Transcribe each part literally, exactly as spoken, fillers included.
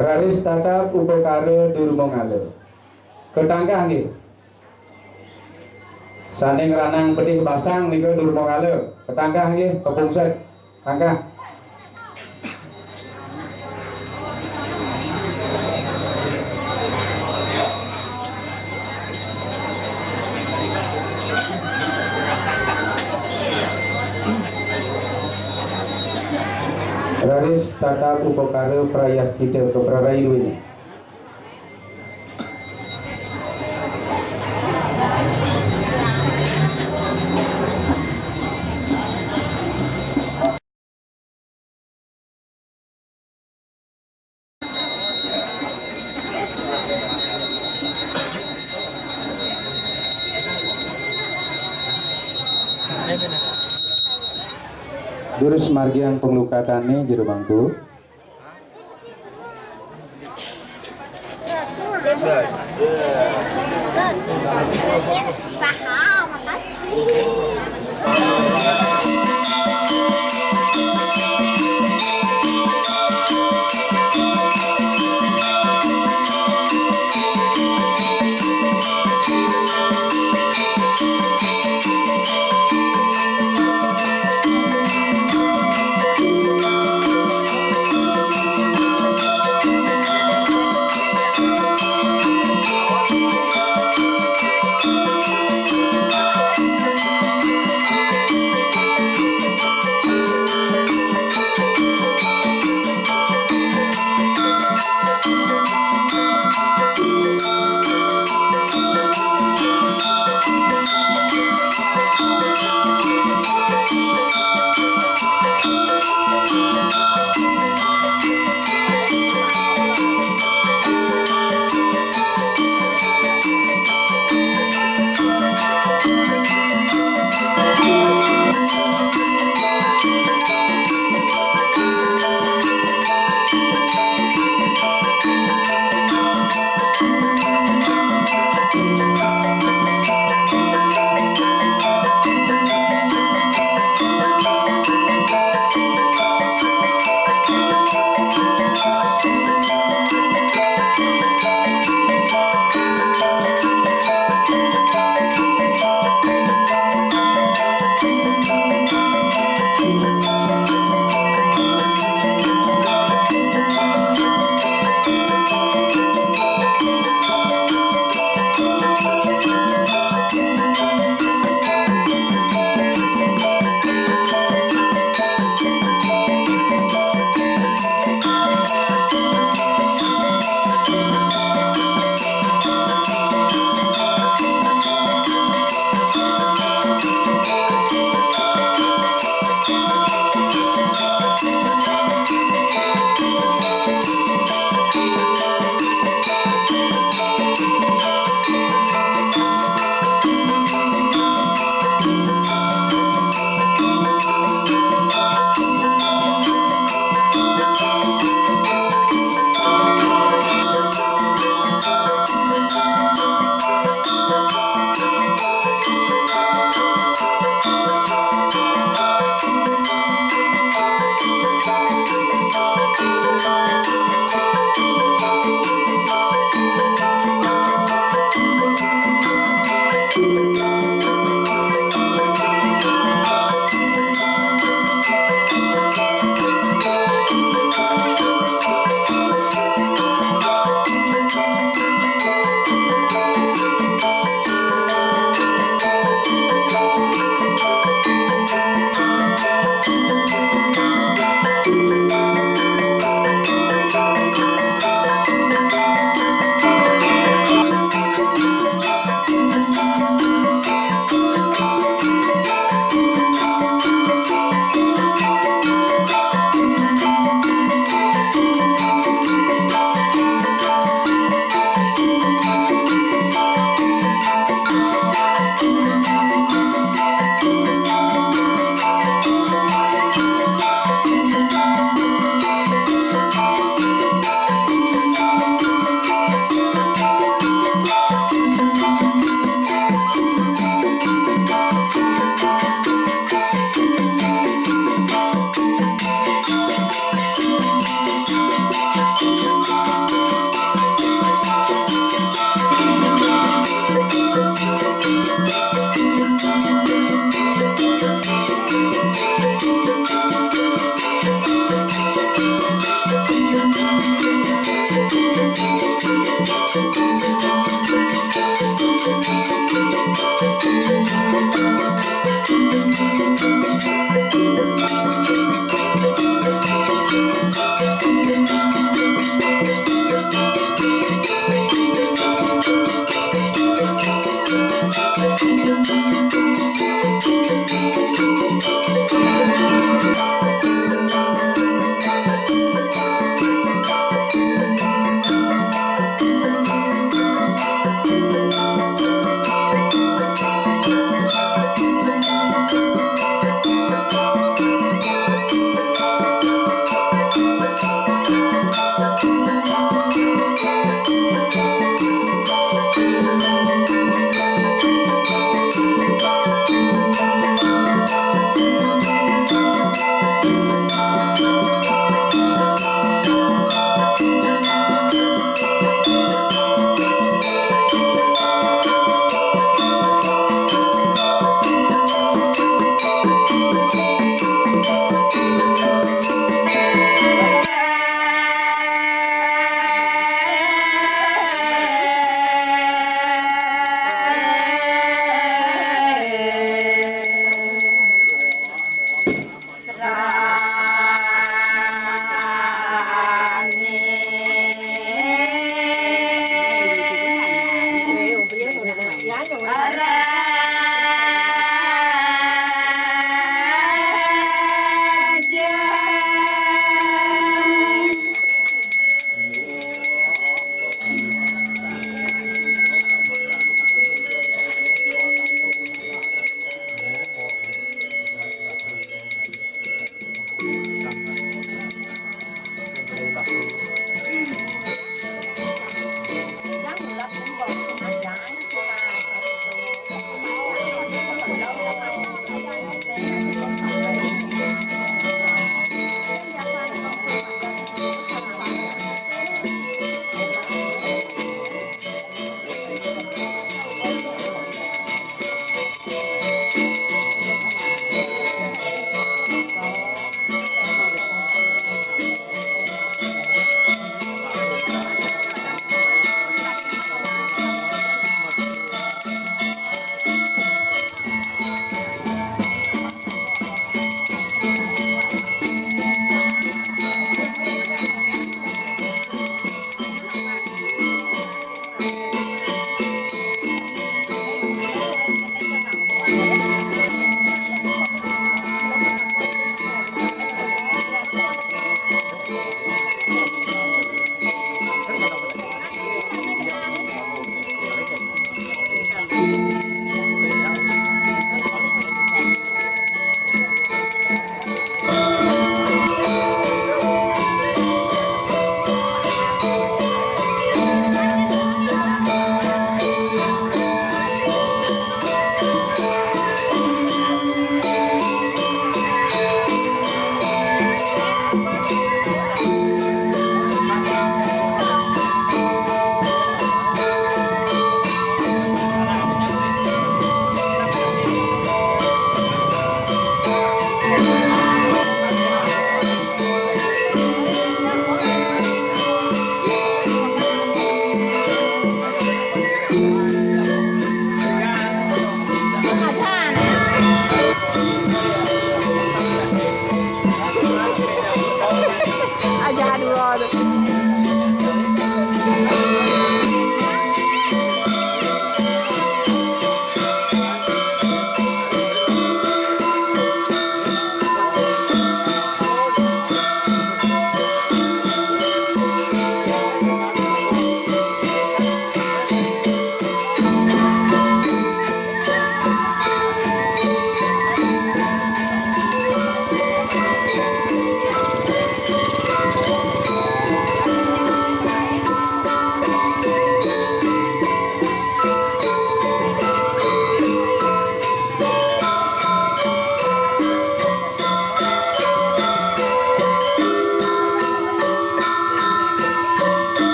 Raris tatap upakara durmangala. Katangkah nggih. Sané ngranang pedih basang nika durmangala. Katangkah nggih, kapungset. Tangkah. Raris tatap upakara prayascita kaprarai duéné. Durus margiang panglukatané jero mangku. Yes, saha, makasih.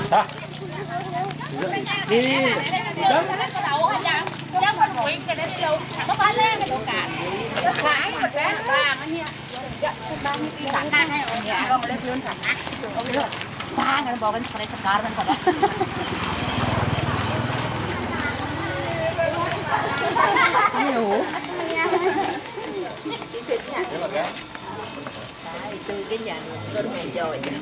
Hah? Ayo. Itu gini ya, bermeja aja.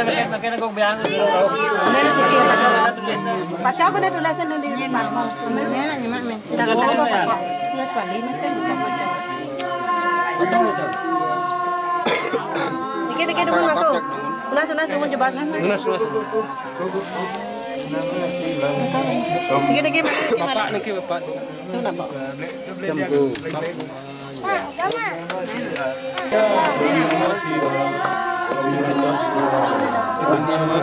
Pakai nagong biang. Pakai aku dah tulisan dulu di rumah. Dah kata apa? Tulis balik, masih bisa baca. Betul, betul. Dikit, dikit, tunggu aku. Unas, unas, tunggu jebas. Unas, unas. Dikit, dikit, mana? Bapak niki, Bapak. Sudah, Pak. Jam tu. Om Namah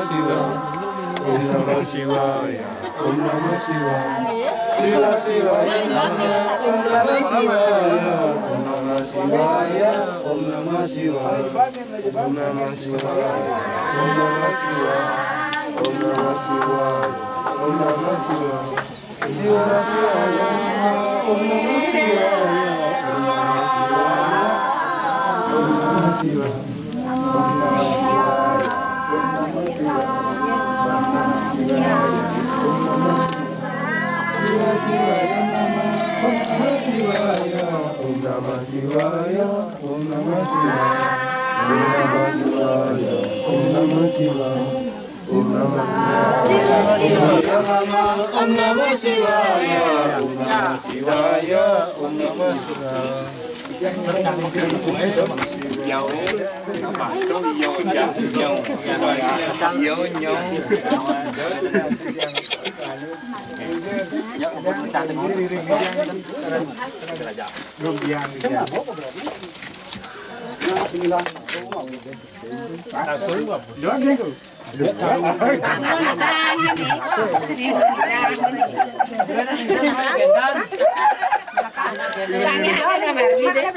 Shivaya. Om Namah Shivaya. Shiva Shivaya Namah. Om Namah Shivaya. Om Namah Shivaya. Om Namah Shivaya. Om Namah Shivaya. Om Namah Shivaya. Om Namah Shivaya. Shiva Shivaya Namah. Om Namah Shivaya. Om Namah Shivaya. Om Namah Shivaya. Om Namah Shivaya. Om Namah Shivaya. Om Namah Shivaya. Om Namah Shivaya. Om Namah Shivaya. Om Namah Shivaya. Om Namah Shivaya. Om Namah Shivaya. Om Namah Shivaya. Om Namah Shivaya. Om Namah Shivaya.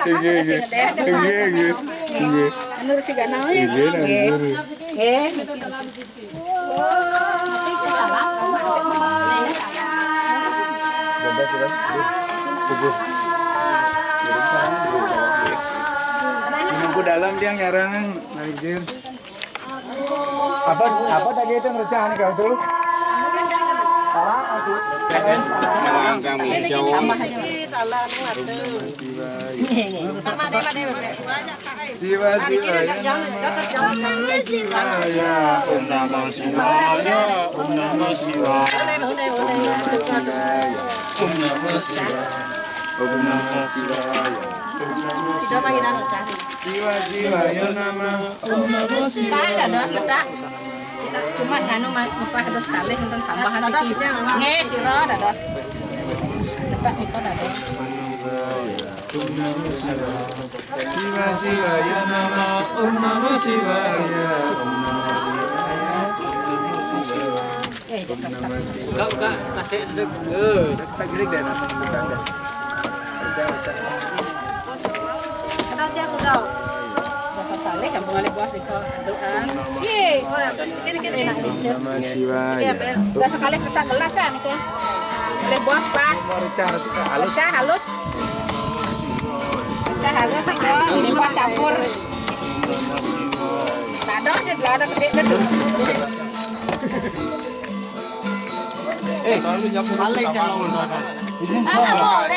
Inggih, inggih. Inggih, inggih. Inggih. Anu si ganal ya. Inggih, nggih. Nggih. Nunggu dalam dia nyarang, Pak Izin. Apa, apa tadi itu ngerjahan kau tuh? Sama ada, ada. Siwa, siwa, ya, jangan, jangan, jangan. Siwa, ya, Om Namah Shivaya, Om Namah Shivaya. Boleh, boleh, boleh. Om Namah Shivaya, Om Namah Shivaya. Om Namah Shivaya. Siwa, siwa, ya, Namah. Om Namah Shivaya. Cuma nganu, Mas, upah dos kali nonton sambah. Nggih, sira dados. Cetak nika dados. Siwa Siwaya Namah. Om Namah Siwaya. Om Namah Siwaya. Om Namah Siwaya. Buka, buka, tasik, duduk. Terus. Tak giring deh, nonton belakang deh. Pecah, pecah. Nanti aku tahu. Dasar saleh, yang mengalih buah siko doa. Iya. Kiri, kiri, kiri. Namah Siwaya. Dasar saleh pecah gelas ya, nih. Oleh buah, Pak. Pecah, pecah halus. Pecah halus. Pecah halus, nih, limpah campur. Dados, sih, ada gede, gede. Eh, balik calon. Ini salah.